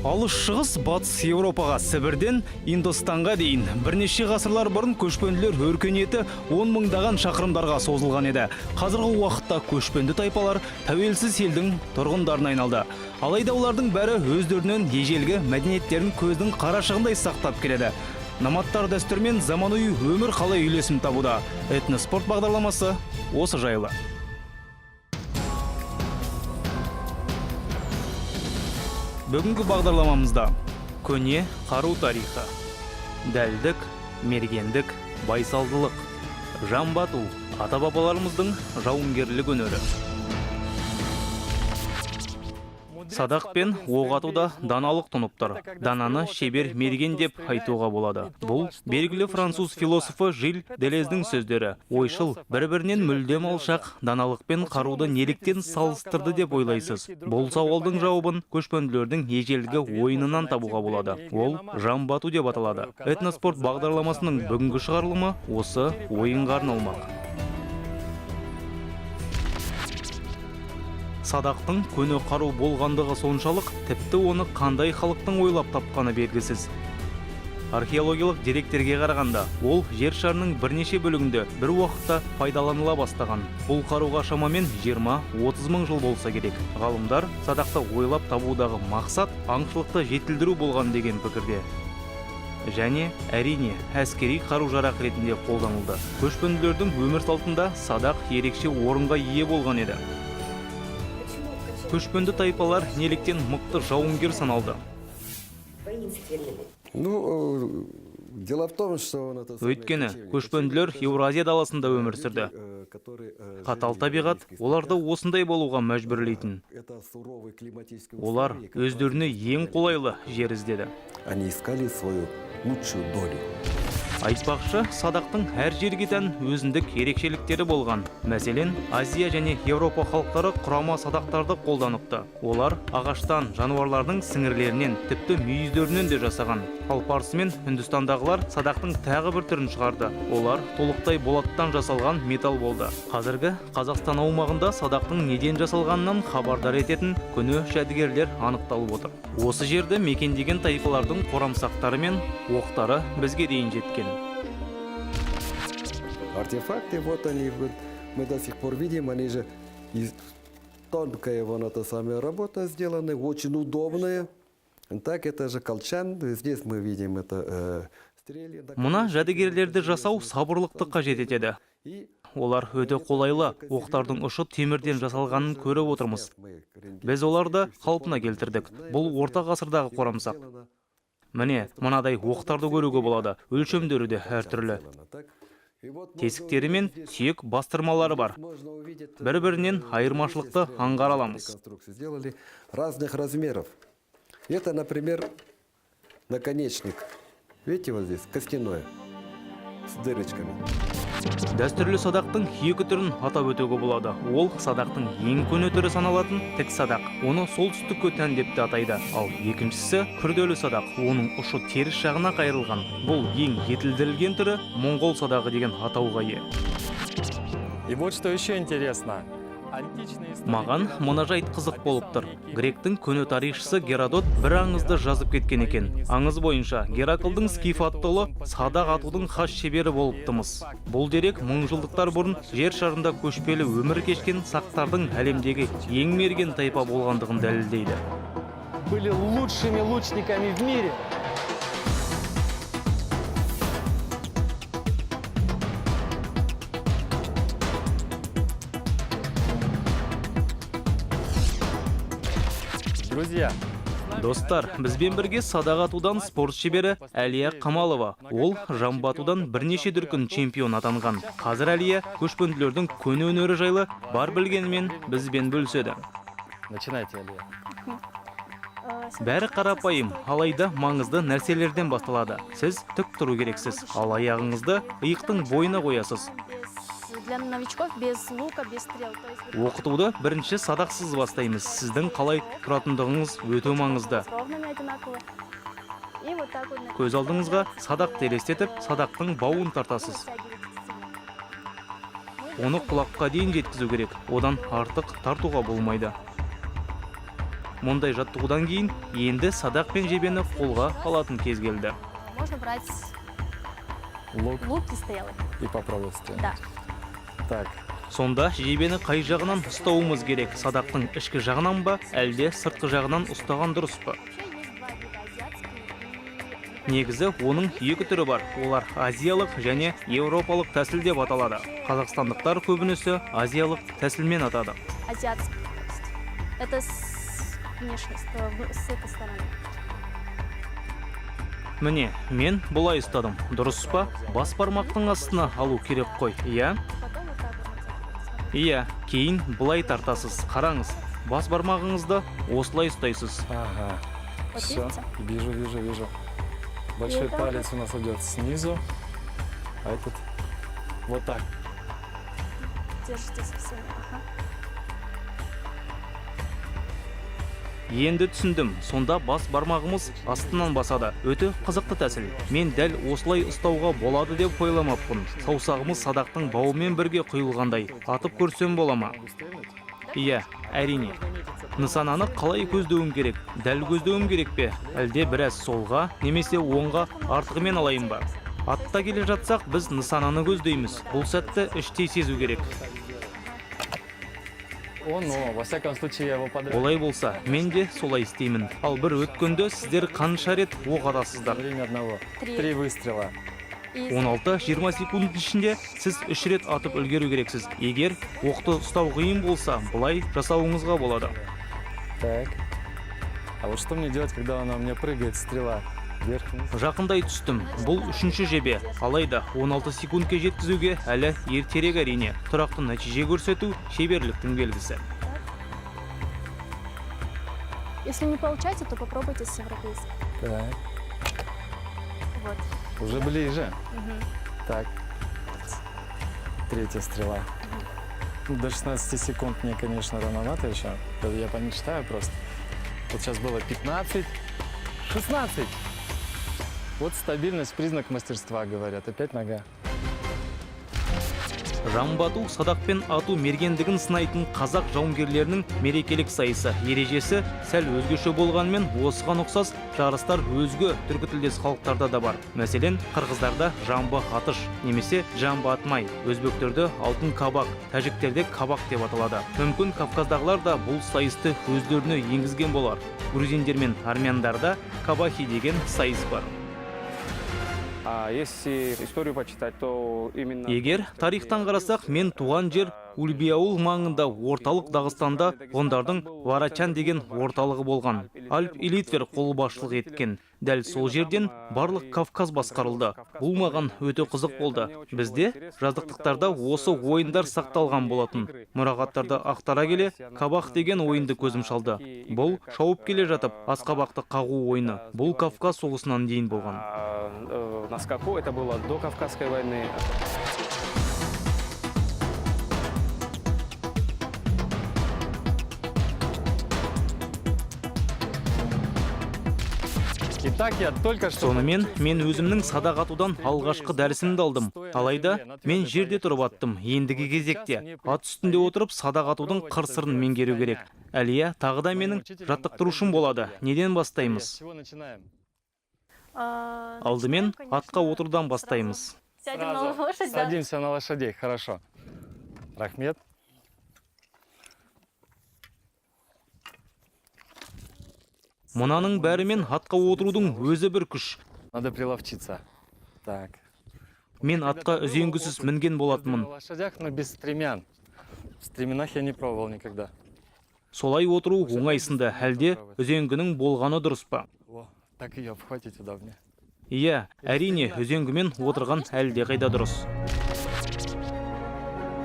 Алыс Шығыс, Батыс Еуропаға, Сібірден Индостанға дейін бірнеше ғасырлар бұрын көшпенділер өркениеті он мыңдаған шақырымдарға созылған еді. Қазіргі уақытта көшпенді тайпалар тәуелсіз елдің тұрғындарына айналды. Алайда олардың бәрі өздерінен ежелгі мәдениеттерін көздің қарашығындай сақтап келеді. Номадтар дәстүр мен заманауи өмір қалай үйлесім табуда? Этноспорт бағдарламасы осы жайлы. Бүгінгі бағдарламамызда көне қару тарихы, дәлдік, мергендік, байсалдылық, жамбы ату, ата-бабаларымыздың жауынгерлік өнері. Садақ пен оқ атуда даналық тұнып тұр. Дананы шебер мерген деп айтуға болады. Бұл белгілі француз философы Жиль Делездің сөздері. Ойшыл бір-бірінен мүлдем алшақ даналық пен қаруды неліктен салыстырды деп ойлайсыз? Бұл сауалдың жауабын көшпенділердің ежелгі ойынынан табуға болады. Ол жамбы ату деп аталады. Этноспорт бағдарламасының бүгінгі шығарылымы осы ойынға арналмақ. Садақтың көне қару болғандығы соншалық, тіпті оны қандай халықтың ойлап тапқаны белгісіз. Археологиялық деректерге қарағанда, ол жер шарының бірнеше бөлігінде бір уақытта пайдаланыла бастаған. Бұл қаруға шамамен 20-30 мың жыл болса керек. Ғалымдар садақты ойлап табудағы мақсат аңшылықты жетілдіру болған деген пікірде. Және әрине әскери қару-жарақ ретінде қолданылды. Көшпенділердің өмір салтында садақ ерекше орынға ие болған еді. Көшпенді тайпалар неліктен мықты жауынгер саналды? Ну, дело в том, что он это самое Өйткені кочевники. Көшпенділер Кочевники Еуразия даласында это өмір люди, сүрді. Которые Қатал жили в табиғат европейских оларды степях. Осындай болуға мәжбүрлейтін. Это суровые климатические Олар условия, как раз өздеріне и ең қолайлы жер іздеді. Они искали свою лучшую долю. Айтпақшы, садақтың әр жерге тән өзіндік ерекшеліктері болған. Мәселен, Азия және Еуропа халықтары құрама садақтарды қолданыпты. Олар ағаштан, жануарлардың сіңірлерінен, тіпті мүйіздерінен де жасаған. Ал парсы мен Үндістандағылар садақтың тағы бір түрін шығарды. Олар толықтай болаттан жасалған металл болды. Қазіргі Қазақстан аумағында садақтың неден жасалғанынан хабардар ететін көне жәдігерлер анықталып отыр. Осы жерді мекендеген тайпалардың қорамсақтары мен оқтары бізге дейін жеткен. Артефакты, вот они, вот мы до сих пор видим, они же из тонкая вон эта самая работа сделаны, очень удобная. Так, это же колчан, здесь мы видим это стрели. Мына жәдігерлерді жасау сабырлықты қажет етеді. И Олар өте қолайлы. Оқтардың ұшы темірден жасалғанын көріп отырмыз. Біз оларды қалпына келтірдік. Бұл орта ғасырдағы қорамсақ. Міне, мынадай оқтарды көруге болады. Өлшемдері де әртүрлі. Тесіктері мен сүйек бастырмалары бар. Бір-бірінен айырмашылықты аңғара аламыз. Конструкции сделали разных размеров. Это, например, наконечник. Видите, вот здесь костяное с дырочками. Дәстүрлі садақтың екі түрін атап өтуге болады. Ол садақтың ең көне түрі саналатын тік садақ. Оны солтүстікке тән деп те атайды. Ал екіншісі күрделі садақ. Оның ұшы теріс жағына қайырылған. Бұл ең жетілдірілген түрі, моңғол садағы деген атауға ие. И вот что еще интересно. Античный историк Маған Геродот мына жайт қызық болып тұр. описал некий Гректің көне тарихшысы Геродот бір аңызды жазып кеткен екен. Аңыз бойынша, Гераклдың Скиф атты ұлы садақ атудың хас шебері болыпты-мыс. Бұл дерек мыңжылдықтар бұрын жер шарында көшпелі өмір кешкен сақтардың әлемдегі ең мерген тайпа болғандығын дәлелдейді. Были лучшими лучниками в мире. Друзья, Достар, бізбен бірге садақ атудан спорт шебері Әлия Қамалова. Ол жамбы атудан бірнеше дүркін чемпион атанған. Қазір Әлия көшпенділердің көне өнері жайлы бар білгенімен бізбен бөліседі. Начинайте, Алия. Бәрі қарапайым, алайда маңызды нәрселерден басталады. Сіз тік тұру керексіз, ал аяғыңызды иықтың бойына қоясыз. Для новичков без лука, без стрел. То есть вот Оқытуды бірінші садақсыз бастаймыз. Сіздің қалай тұратындығыңыз өте маңызды. ровными одинаково. И вот так вот. Көз алдыңызға садақты елестетіп, садақтың бауын тартасыз. Оны құлаққа дейін жеткізу керек. Одан артық тартуға болмайды. Мұндай жаттығудан кейін енді садақ пен жебені қолға алатын кез келді. Можно брать Лук лук и стрелы. И попробовать стрелять. Да. Так, Сонда жебені қай жағынан ұстауымыз керек? Садақтың ішкі жағынан ба, әлде сыртқы жағынан ұстаған дұрыс па? Вообще есть два вида: азиатский и Негізі оның екі түрі бар. Олар азиялық және еуропалық тәсіл деп аталады. Қазақстандықтар көбінесе азиялық тәсілмен атады. Азиатский. То есть это с внешней, с этой стороны. Міне, мен бұлай ұстадым. Дұрыс па? Бас бармақтың астына алу керек қой, иә? Потом вот так вот натягивать. Смотрите. Иә, кейін былай тартасыз. Қараңыз, бас бармағыңызды осылай ұстайсыз. Ага. Вот Все, видите? Вижу, вижу, вижу. Большой вот так палец у нас идет снизу, а этот вот так. Держите со всеми. Ага. Енді түсіндім. Сонда бас бармағымыз астынан басады. Өте қызықты тәсіл. Мен дәл осылай ұстауға болады деп ойламаппын. Саусағымыз садақтың бауымен бірге құйылғандай. Атып көрсем бола ма? Могу стрельнуть? Иә, әрине. Нысананы қалай көздеуім керек? Дәл көздеуім керек пе, әлде біраз солға немесе оңға артығымен алайын ба? Атта келе жатсақ, біз нысананы көздейміз. Бұл сәтті іштей сезу керек. Он, но, во всяком случае, я его подряд. Олай болса, мен де солай істеймін. Ал бір өткенде сіздер қанша рет оқ За атасыздар? время одного. Три. Три выстрела. И 16-20 секунд ішінде сіз үш рет атып үлгеру керексіз. Егер оқты ұстау қиын болса, былай жасауыңызға болады. Так. А вот что мне делать, когда она у меня прыгает, стрела? Вверх, вниз? Жақындай түстім. Бұл үшінші жебе. Алайда 16 секундке жеткізуге әлі ертерек. Әрине, тұрақты нәтиже көрсету шеберліктің белгісі. Если не получается, то попробуйте с европейской. Так. Вот. Уже ближе. Мгм. Так. Третья стрела. Ну, до 16 секунд мне, конечно, рановато еще. Это я помечтаю просто. Вот сейчас было 15, 16. Вот стабильность — признак мастерства, говорят. Опять нога. Жамбы ату — садақпен ату мергендігін сынайтын қазақ жауынгерлерінің мерекелік сайысы. Ережесі сәл өзгеше болғанымен, осыған ұқсас жарыстар өзге түркітілдес халықтарда да бар. Мәселен, қырғыздарда жамбы атыш немесе жамбы атмай, өзбектерде алтын кабак, тәжіктерде кабак деп аталады. Мүмкін, кавказдағылар да бұл сайысты өздеріне енгізген болар. Грузиндер мен армяндарда кабахи деген сайыс бар. А если историю почитать, то именно Егер тарихтан қарасақ, мен туған жер Ульбиауыл маңында, орталық Дағыстанда ғұндардың Варачан деген орталығы болған. Альп Илитвер қолбасшылық еткен. Дәл сол жерден барлық Кавказ басқарылды. Бұл маған өте қызық болды. Бізде жазықтықтарда осы ойындар сақталған болатын. Мұрағаттарды ақтара келе, кабақ деген ойынды көзім шалды. Бұл шауып келе жатып асқабақты қағу ойыны. Бұл Кавказ соғысынан дейін болған. На скаку это было до Кавказской войны. Итак, я только что Сонымен, мен өзімнің садақ атудан алғашқы дәрісімді алдым. Алайда мен жерде тұрып аттым. Ендігі кезекте ат үстінде отырып садақ атудың қыр сырын меңгеру керек. Әлия тағы да менің жаттықтырушым болады. Неден бастаймыз? С чего начинаем? Алдымен атқа отырудан бастаймыз. Сядем на Сразу лошадь, да. садимся на лошадей, хорошо. Рахмет. Мынаның бәрімен атқа отырудың өзі бір күш. Надо приловчиться. Так. Мен атқа үзеңгісіз мінген болатынмын. На лошадях, но без стремян. В стременах я не пробовал никогда. Солай отыру оңайсынды, әлде үзеңгінің болғаны дұрыс па? О, так ее обхватить удобнее. Иә, әрине, үзеңгімен отырған әлдеқайда дұрыс.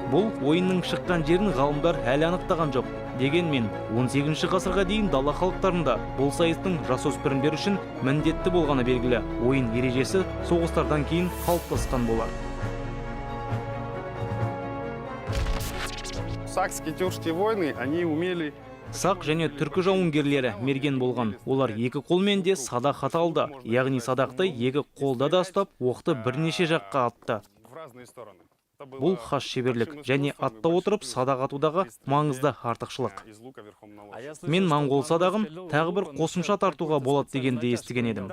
Бұл ойынның шыққан жерін ғалымдар әлі анықтаған жоқ. Дегенмен 18 ғасырға дейін дала халықтарында бұл сайыстың жасөспірімдер үшін міндетті болғаны белгілі. Ойын ережесі соғыстардан кейін қалыптасқан болар. Сакские, тюркские войны, они умели Сақ және түркі жауынгерлері мерген болған. Олар екі қолмен де садақ ата алды, яғни садақты екі қолда да ұстап, оқты бірнеше жаққа атты. В разные стороны. Бұл хас шеберлік және атта отырып садақ атудағы маңызды артықшылық. Мен моңғол садағын тағы бір қосымша тартуға болады дегенді естіген едім.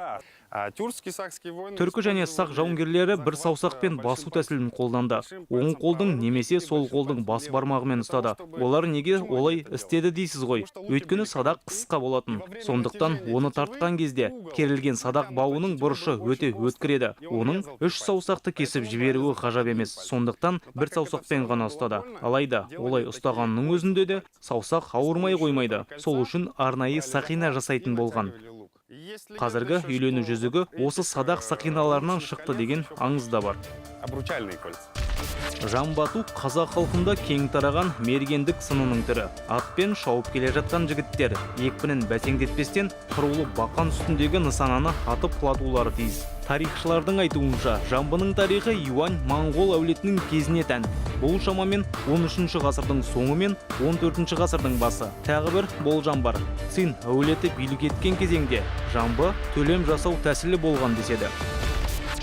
Түркі және сақ жауынгерлері бір саусақпен басу тәсілін қолданды. Оң қолдың немесе сол қолдың бас бармағымен ұстады. Олар неге олай істеді дейсіз ғой? Өйткені садақ қысқа болатын. Сондықтан оны тартқан кезде керілген садақ бауының бұрышы өте өткір еді. Оның үш саусақты кесіп жіберуі ғажап емес. Сондықтан бір саусақпен ғана ұстады. Алайда олай ұстағанның өзінде де саусақ ауырмай қоймайды. Сол үшін арнайы сақина жасайтын болған. Қазіргі үйлену жүзігі осы садақ сақиналарынан шықты деген аңыз да бар. Обручальные кольца. Жамбы ату қазақ халқында кең тараған мергендік сынының түрі. Атпен шауып келе жатқан жігіттер екпінін бәсеңдетпестен қарулы бақан үстіндегі нысананы атып құлатулары тиіс. Тарихшылардың айтуынша, жамбының тарихы Юань моңғол әулетінің кезіне тән. Бұл шамамен 13 ғасырдың соңы мен 14 ғасырдың басы. Тағы бір болжам бар. Цин әулеті билік еткен кезеңде жамбы төлем жасау тәсілі болған деседі.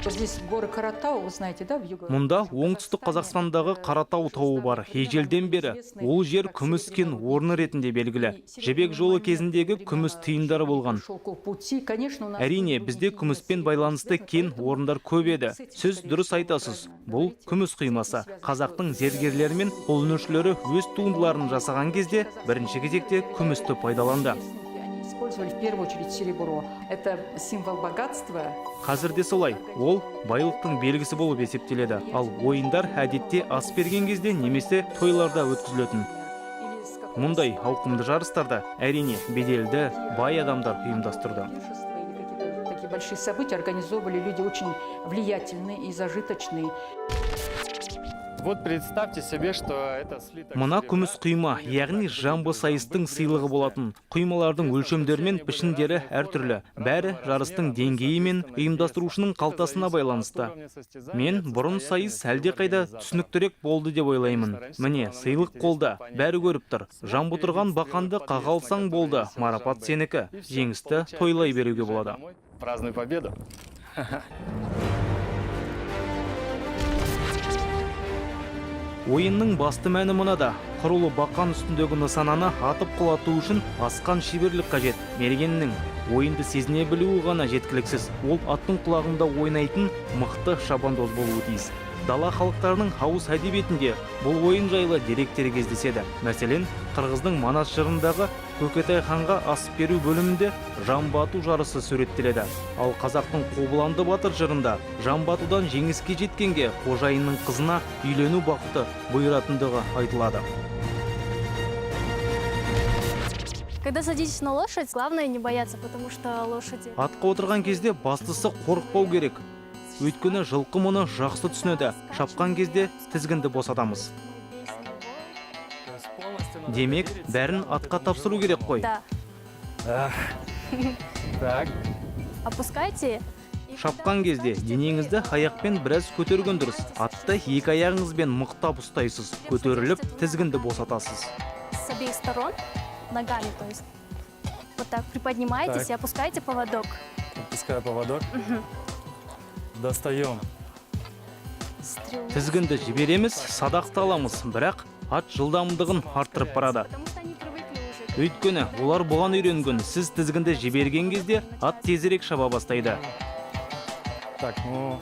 Здесь горы Каратау, вы знаете, да, в юго. Мұнда оңтүстік Қазақстандағы Қаратау тауы бар. Ежелден бері ол жер күміс кен орны ретінде белгілі. Жібек жолы кезіндегі күміс тиындары болған. Шелкового пути, конечно, у нас. Әрине, бізде күміспен байланысты кен орындар көп еді. Сіз дұрыс айтасыз. Бұл күміс құймасы. Қазақтың зергерлері мен қолөнершілері өз туындыларын жасаған кезде бірінші кезекте күмісті пайдаланды. Они использовали в первую очередь серебро. Это символ богатства. Қазір де солай. Ол байлықтың белгісі болып есептеледі. Ал ойындар әдетте ас берген кезде немесе тойларда өткізілетін. Или с какого-то Мұндай ауқымды жарыстарды, әрине, беделді, бай адамдар ұйымдастырды. Пиршества или какие-то такие большие события организовывали люди очень влиятельные и зажиточные. Вот представьте себе, что это слиток Мына серебра. Күміс құйма, яғни жамбы сайыстың сыйлығы болатын. Құймалардың өлшемдері мен пішіндері әртүрлі. Бәрі жарыстың деңгейі мен ұйымдастырушының қалтасына байланысты. Мен бұрын сайыс әлдеқайда түсініктірек болды деп ойлаймын. Міне, сыйлық қолда, бәрі көріп тұр. Жамбы тұрған бақанды қаға алсаң болды, марапат сенікі. Жеңісті тойлай беруге болады. Празднуй победу. Ойынның басты мәні мынада: құрулы бақан үстіндегі нысананы атып құлату үшін асқан шеберлік қажет. Мергеннің ойынды сезіне білуі ғана жеткіліксіз. Ол аттың құлағында ойнайтын мықты шабандоз болуы тиіс. Дала халықтарының ауыз әдебиетінде бұл ойын жайлы деректер кездеседі. Мәселен, қырғыздың Манас жырындағы Көкетай ханға ас беру бөлімінде жамбы ату жарысы суреттеледі. Ал қазақтың Қобыланды батыр жырында жамбы атудан жеңіске жеткенге қожайынның қызына үйлену бақыты бұйыратындығы айтылады. Когда садитесь на лошадь, главное не бояться, потому что лошади. Атқа отырған кезде бастысы қорықпау керек. Өйткені жылқы мұны жақсы түсінеді. Шапқан кезде тізгінді босатамыз. Демек, бәрін атқа тапсыру керек қой. Да. Так. Опускайте. И Шапқан когда кезде скачете, денеңізді вы аяқпен біраз көтерген дұрыс. Атты екі аяғыңызбен мықтап ұстайсыз. Көтеріліп, тізгінді босатасыз. С обеих сторон ногами, то есть вот так приподнимаетесь Так. и опускаете поводок. Отпускаю поводок. Достаем. Стрелу. Тізгінді жібереміз, садақты аламыз, бірақ ат жылдамдығын арттырып барады. Потому что они привыкли уже. Өйткені олар бұған үйренген. Сіз тізгінді жіберген кезде ат тезірек шаба бастайды. Так, ну.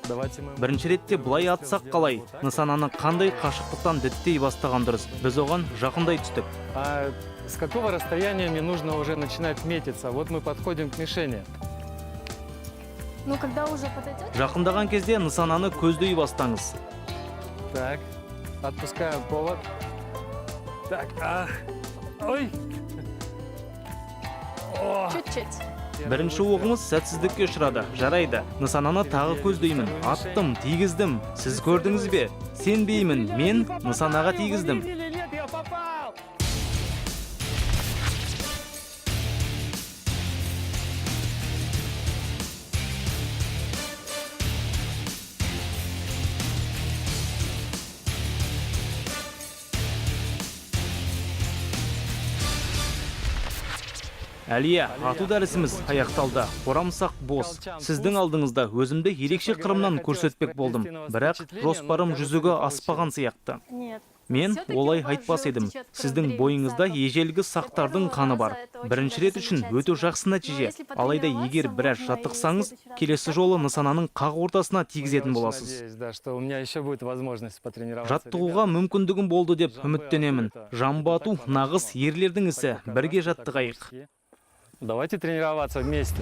Давайте мы. Бірінші ретте былай атсақ қалай? Нысананы қандай қашықтықтан діттей бастаған дұрыс? Біз оған жақындай түстік. А с какого расстояния мне нужно уже начинать метиться? Вот мы подходим к мишени. Ну, когда уже подойдет, Жақындаған кезде нысананы көздей бастаңыз. Так, отпускаю повод. Так, ах. Ой! О! Чуть-чуть. Бірінші оғымыз сәтсіздікке ұшырады. Жарайды, нысананы тағы көздеймін. Аттым, тигіздім. Сіз көрдіңіз бе? Сенбеймін, мен нысанаға тигіздім. Нет, я попал! Әлия, ату дәрісіміз аяқталды. Қорамсақ бос. Сіздің алдыңызда өзімді ерекше қырымнан көрсетпек болдым. Бірақ жоспарым жүзеге аспаған сияқты. Нет. Мен олай айтпас едім. Сіздің бойыңызда ежелгі сақтардың қаны бар. Бірінші рет үшін өте жақсы нәтиже. Алайда егер біраз жаттықсаңыз, келесі жолы нысананың қақ ортасына тигізетін боласыз. Надеюсь, да, что у меня еще будет возможность потренироваться. Жаттығуға мүмкіндігім болды деп үміттенемін. Жамбы ату нағыз ерлердің ісі. Бірге жаттығайық. Давайте тренироваться вместе.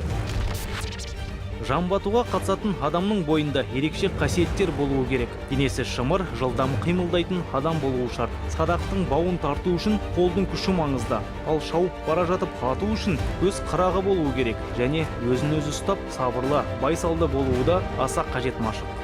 Жамбы атуға қатысатын адамның бойында ерекше қасиеттер болуы керек. Денесі шымыр, жылдам қимылдайтын адам болуы шарт. Садақтың бауын тарту үшін қолдың күші маңызды. Ал шауып бара жатып ату үшін көз қырағы болуы керек. Және өзін өзі ұстап, сабырлы, байсалды болуы да аса қажет машық.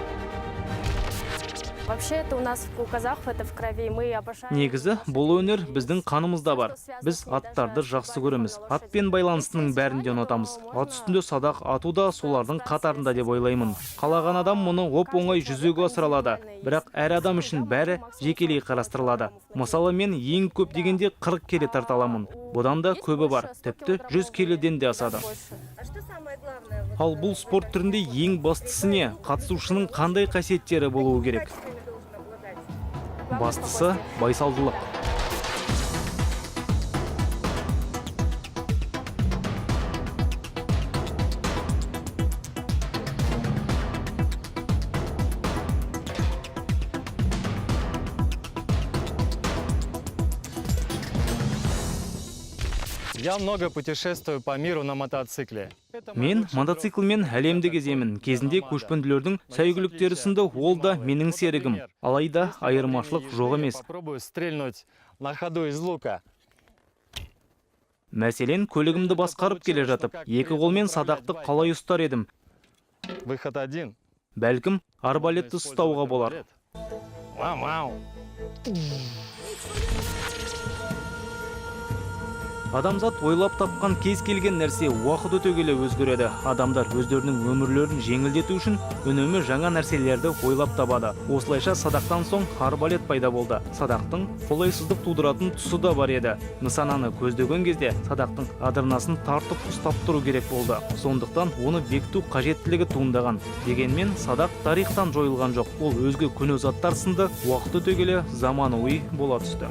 Вообще это у нас, у казахов, это в крови. Мы обожаем. Негізі бұл өнер біздің қанымызда бар. Біз аттарды жақсы көреміз. Атпен байланыстының бәрін де ұнатамыз. Ат үстінде садақ ату да солардың қатарында деп ойлаймын. Қалаған адам мұны оп оңай жүзеге асыра алады. Бірақ әр адам үшін бәрі жекелей қарастырылады. Мысалы, мен ең көп дегенде 40 келі тарта аламын. Бұдан да көбі бар, тіпті 100 келіден де асады. Ал бұл спорт түрінде ең бастысы не? Қатысушының қандай қасиеттері болуы керек? Бастысы байсалдылық. Я много путешествую по миру на мотоцикле. Мен мотоциклмен әлемді кеземін. Кезінде көшпенділердің сәйгүліктері сынды ол да менің серігім. Алайда айырмашылық жоқ емес. Попробую стрельнуть на ходу из лука. Мәселен, көлігімді басқарып келе жатып, екі қолмен садақты қалай ұстар едім? Выход один. Бәлкім, арбалетті ұстауға болар. Вау, вау. Адамзат ойлап тапқан кез келген нәрсе уақыт өте келе өзгереді. Адамдар өздерінің өмірлерін жеңілдету үшін үнемі жаңа нәрселерді ойлап табады. Осылайша садақтан соң арбалет пайда болды. Садақтың қолайсыздық тудыратын тұсы да бар еді. Нысананы көздеген кезде садақтың адырнасын тартып ұстап тұру керек болды. Сондықтан оны бекіту қажеттілігі туындаған. Дегенмен садақ тарихтан жойылған жоқ. Ол өзге көне заттар сынды уақыт өте келе заманауи бола түсті.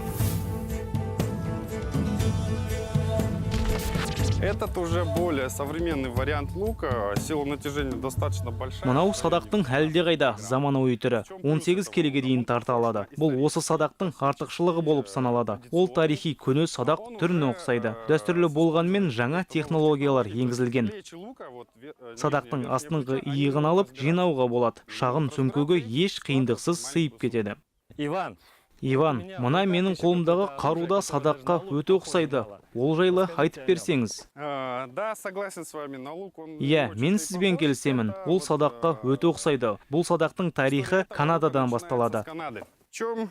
Этот уже более современный вариант лука. Сила натяжения достаточно большая. Мынау садақтың әлдеқайда заманауи түрі. 18 келіге дейін тарта алады. Бұл осы садақтың артықшылығы болып саналады. Ол тарихи көне садақ түріне ұқсайды. Дәстүрлі болғанмен жаңа технологиялар енгізілген. Садақтың астыңғы иығын алып жинауға болады. Шағын сөмкеге еш қиындықсыз сыйып кетеді. Иван, Иван, мына менің қолымдағы қару да садаққа өте ұқсайды. Ол жайлы айтып берсеңіз. Да, согласен с вами, на лук он Иә, очень мен и сізбен похож. келісемін. Это Ол вот, садаққа өте ұқсайды. Бұл садақтың тарихы Канададан начинается басталады. с Канады. В чем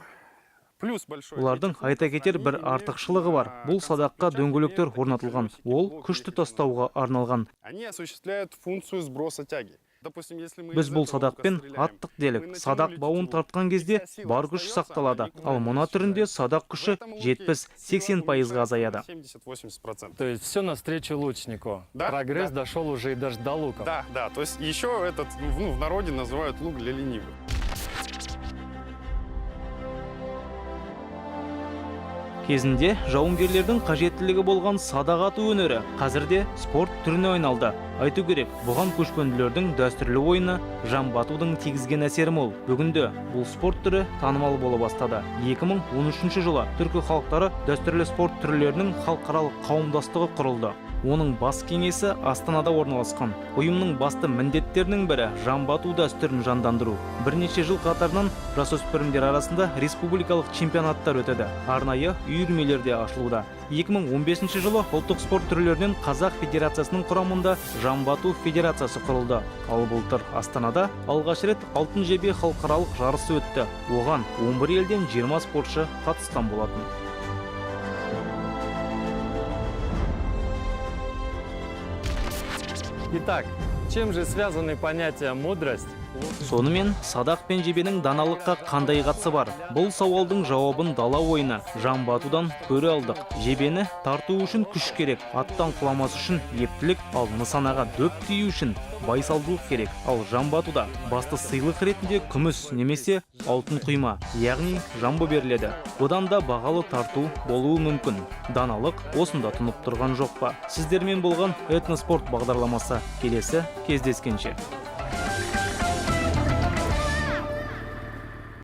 плюс большой Олардың этих айта луков? кетер Они бір имеют, артықшылығы бар. Бұл концепт садаққа плеча, дөңгелектер имеют такие орнатылған. колесики, Ол блок күшті такие тастауға арналған. Они осуществляют функцию сброса тяги. Допустим, если мы Біз из бұл этого лука садақпен стреляем, аттық делік. мы Садақ натянули бауын тетиву, тартқан и кезде вся сила бар күш остается, сақталады. а никуда Ал не мына түрінде исчезает. садақ В күші этом луке 70-80 сила пайызға уменьшается азаяды. на 70-80%. То есть все навстречу лучнику. Да, Прогресс да. дошел уже и даже до луков. Да, да, то есть еще этот, ну, в народе называют лук для ленивых. Кезінде жауынгерлердің қажеттілігі болған садақ ату өнері қазірде спорт түріне айналды. Айту керек, бұған көшпенділердің дәстүрлі ойыны жамбы атудың тигізген әсері мол. Бүгінде бұл спорт түрі танымал бола бастады. 2013 жылы түркі халықтары дәстүрлі спорт түрлерінің халықаралық қауымдастығы құрылды. Оның бас кеңесі Астанада орналасқан. Ұйымның басты міндеттерінің бірі жамбы ату дәстүрін жандандыру. Бірнеше жыл қатарынан жасөспірімдер арасында республикалық чемпионаттар өтеді. Арнайы үйірмелер де ашылуда. 2015 жылы ұлттық спорт түрлерінен Қазақ Федерациясының құрамында жамбы ату федерациясы құрылды. Ал былтыр Астанада алғаш рет Алтын жебе халықаралық жарысы өтті. Оған 11 елден 20 спортшы қатысқан болатын. Итак, чем же связаны понятия мудрость Сонымен, садақ пен жебенің даналыққа қандай қатысы бар? Бұл сауалдың жауабын дала ойыны жамбы атудан көре алдық. Жебені тарту үшін күш керек, аттан құламас үшін ептілік, ал нысанаға дөп тию үшін байсалдылық керек. Ал жамбы атуда басты сыйлық ретінде күміс немесе алтын құйма, яғни жамбы беріледі. Бұдан да бағалы тарту болуы мүмкін. Даналық осында тұнып тұрған жоқ па? Сіздермен болған «Этноспорт» бағдарламасы. Келесі кездескенше.